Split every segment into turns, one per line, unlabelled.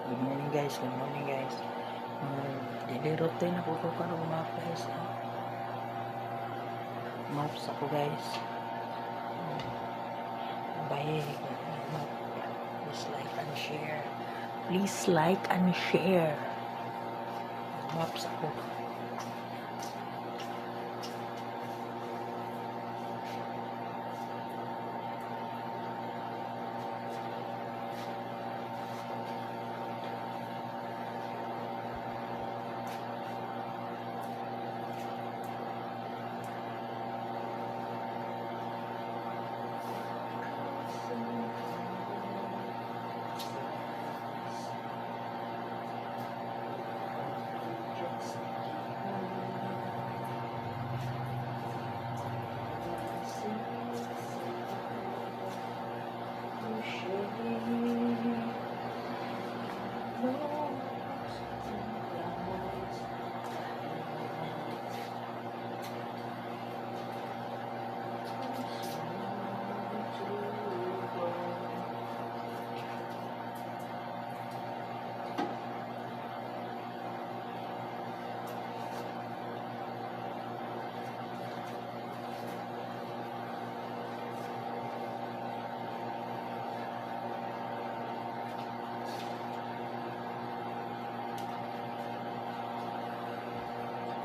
Good morning, guys, good morning, guys. Daily routine ako ko karon, mga guys. Maps ako, guys. Bye. Please like and share. Please like and share. Maps ako.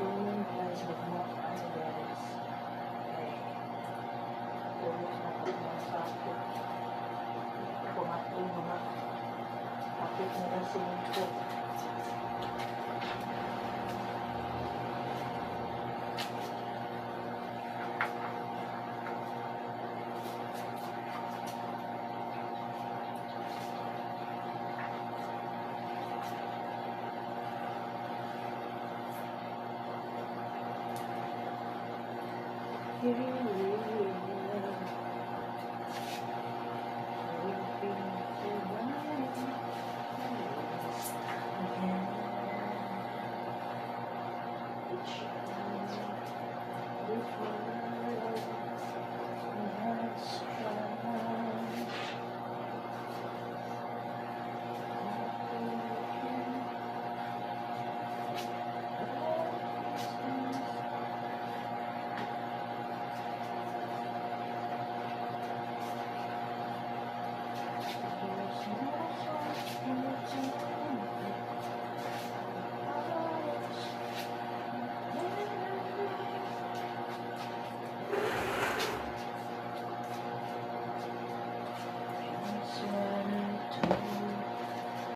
Yun, guys, mag-mop ano, guys. Ay, tulog na ako mga sako. Pangatlo mga kapit na lang 5.